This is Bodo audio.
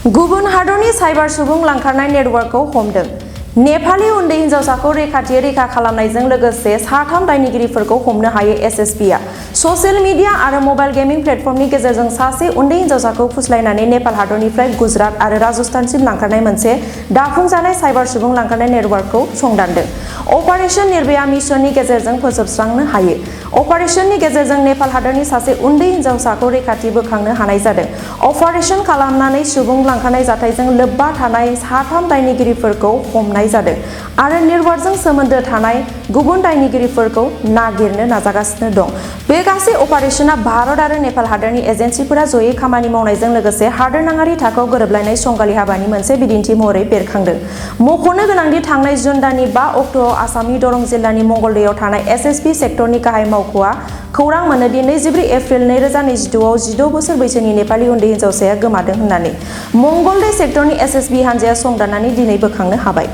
गुबुन हादरनि साइबार सुबुं लांखारनाय नेटवर्कखौ हमदों। नेपालि उन्दै हिन्जावसाखौ रैखा खालामनायजों लोगोसे साथाम दायनिगिरिफोरखौ हमनो हायो एसएसबीआ। ससियेल मिडिया आरो मबाइल गेमिं प्लेटफर्मनि गेजेरजों सासे उन्दै हिन्जावसाखौ फुस्लायनानै नेपाल हादरनिफ्राय गुजरात आरो राजस्थानसिम लांखारनाय मोनसे दाफुंजानाय साइबार सुबुं लांखारनाय नेटवर्कखौ संदानदों। अपारेशन निर्भया मिशननि गेजेरजों फोजोबस्रांनो हायो। अपारेशननि गेजेरजों नेपाल हादरनि सासे उन्दै हिन्जावसाखौ रैखाथि बोखांनो हानाय जादों। अपारेशन खालामनानै सुबुं लांखारनाय जाथायजों लोब्बा थानाय साथाम दायनिगिरिफोरखौ हमनाय जादों आरो नेटवर्कजों सोमोन्दो थानाय गुबुन दायनिगिरिफोरखौ नागिरनो नाजागासिनो दं। बे गासै अपारेशना भारत आरो नेपाल हादरनि एजेन्सिफोरा जयै खामानि मावनायजों लोगोसे हादोरनाङारि थाखोआव गोरोबलायनाय संगालि हाबानि मोनसे बिदिन्थि महरै बेरखांदों। मख'नो गोनांदि थांनाय जुन दाननि 5 अक्ट'आव आसामनि दरं जिल्लानि मंगलदैयाव थानाय एसएसबी सेक्टरनि गाहाय मावख'आ खौरां मोनोदि 24 एप्रिल 2022 आव 16 बोसोर बैसोनि नेपालि उन्दै हिन्जावसाया गोमादों होननानै। मंगलदै सेक्टरनि एसएसबी हान्जाया संदाननानै दिनै बोखांनो हाबाय।